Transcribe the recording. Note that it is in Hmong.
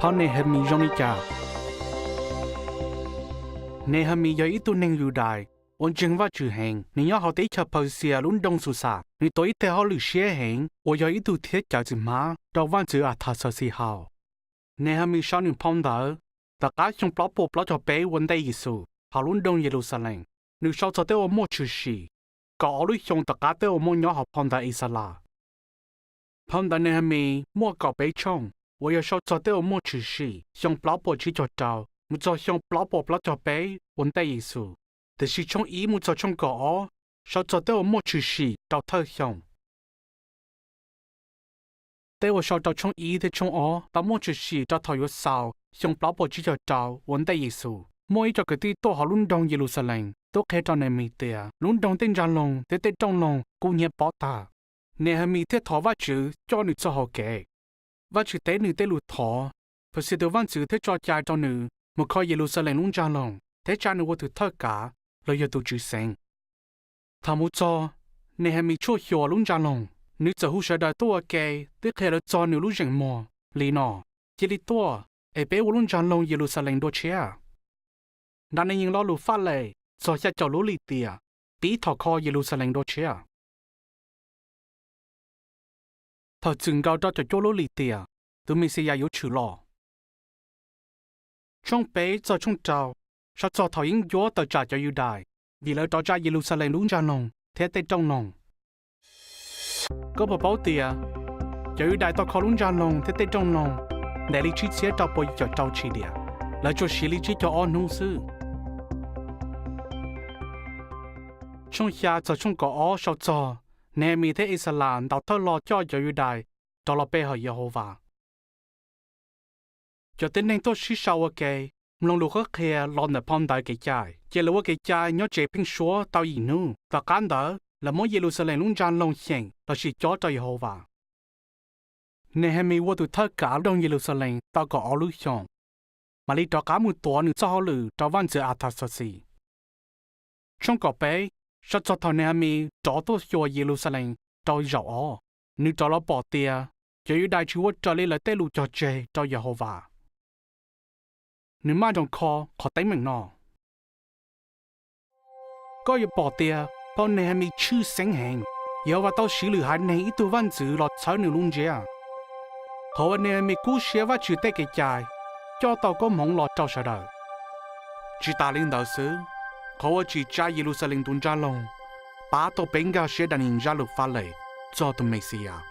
Phau Nehemis zoo li cas? Nehemis yog ib tug neeg Yudais uas ntseeg Vajtswv heev. Nws nyob hauv teb chaws Phawxias lub nroog Xuxas. Nws tuav ib teg hauj lwm siab heev uas yog ib tug thiab cawv txiv hmab rau vaj ntxwv Athaxawxis haus. Nehemis sau nws phau ntawv tom qab xyoo plaub puas plaub caug peb ua ntej Yexus hauv lub nroog Yeluxalees. Nws sau txog tej uas muaj tshwm sim kaum ob lub xyoo tom qab tej uas muaj nyob hauv phau ntawv Exelas. Phau ntawv Nehemis muaj kaum peb tshooj uas yog sau txog tej uas muaj tshwm sim xyoo plaub puas tsib caug rau mus txog xyoo plaub puas plaub caug peb ua ntej Yexus, tiam sis tshooj ib mus txog tshooj kaum ob sau txog tej uas muaj tshwm sim rau thawj xyoo. Tej uas sau rau tshooj ib thiab tshooj ob tau muaj tshwm sim rau thaum yuav xaus xyoo plaub puas tsib caug rau ua ntej Yexus. Muaj ib co kwv tij tuaj hauv lub nroog Yeluxalees tub qhia rau Nehemis tias lub nroog tej ntsa loog thiab tej rooj loog kub hnyiab pob tag. Nehemis thiaj thov Vajtswv coj nws txoj hau kev. Vajtswv teb nws tej lus thov, Phawxias tus vaj ntxwv thiaj tso cai rau nws mus kho Yeluxalees lub ntsa loog thiab tsa nws ua tus thawj kav los yog tus tswv xeev. Thaum mus txog, Nehemis tshuaj xyuas lub ntsa loog. Nws txawm hu sawv daws tuaj ua ke thiab qhia lawv txog nws lub zeem muag li no: Cia li tuaj es peb ua lub ntsa loog Yeluxalees dua tshiab. Nram Neeg Yees Lo Lus Faj Lem txog xya caum lub lim tiam pib thaum kho Yeluxalees dua tshiab. Thaum txwm nkaus rau caum cuaj lub lim tiam, tus Mexiyas yuav tshwm los. Tshooj peb txog tshooj rau sau txog thaum yeeb ncuab tawm tsam cov Yudais vim lawv rov tsa Yeluxalees lub ntsa loog thiab tej rooj loog. Koj puas paub tias cov Yudais tau kho lub ntsa loog thiab tej rooj loog ntev li tsib txhiab rau puas yim caum rau tshim diam, lawv tsuas siv li tsib caug ob hnub xwb? Tshooj xya txog tshooj kaum ob sau txog Nehemis thiab Exelas ntaus thawj lo coj cov Yudais rov los pe hawm Yehauvas. Cov tib neeg tuaj sib sau ua ke mloog lus qhuab qhia los ntawm phau ntawv Kev cai, ces lawv ua kev cai nyob tsev pheej suab tau yim hnub. Tom qab ntawd lawv muab Yeluxalees lub ntsa loog xyeem lossis cob rau Yehauvas. Nehemis ua tus thawj kav nroog Yeluxalees tau kaum ob lub xyoos, mam li rov qab mus tuav nws txoj hauj lwm rau vaj ntxwv Athaxawxis. Tshooj kaum peb sau txog thaum Nehemis rov tuaj xyuas Yeluxalees rau zaum ob. Nws rov los pom tias cov Yudais tsis ua raws li lawv tej lus cog tseg rau Yehauvas. Nws maj nroos kho qhov teeb meem no. Koj yuav pom tias phau Nehemis tshwj xeeb heev. Yehauvas tau siv lwm haiv neeg ib tug vaj ntxwv los txhawb nws lub ntsiab. Qhov uas Nehemis kub siab Vajtswv tej kev cai coj tau koob hmoov los rau sawv daws. Tsis tas li ntawd xwb, qhov uas tsim tsa Yeluxalees tus ntsa loog pab tau peb nkag siab Daniyees zaj lus faj lem txog tus Mexiyas.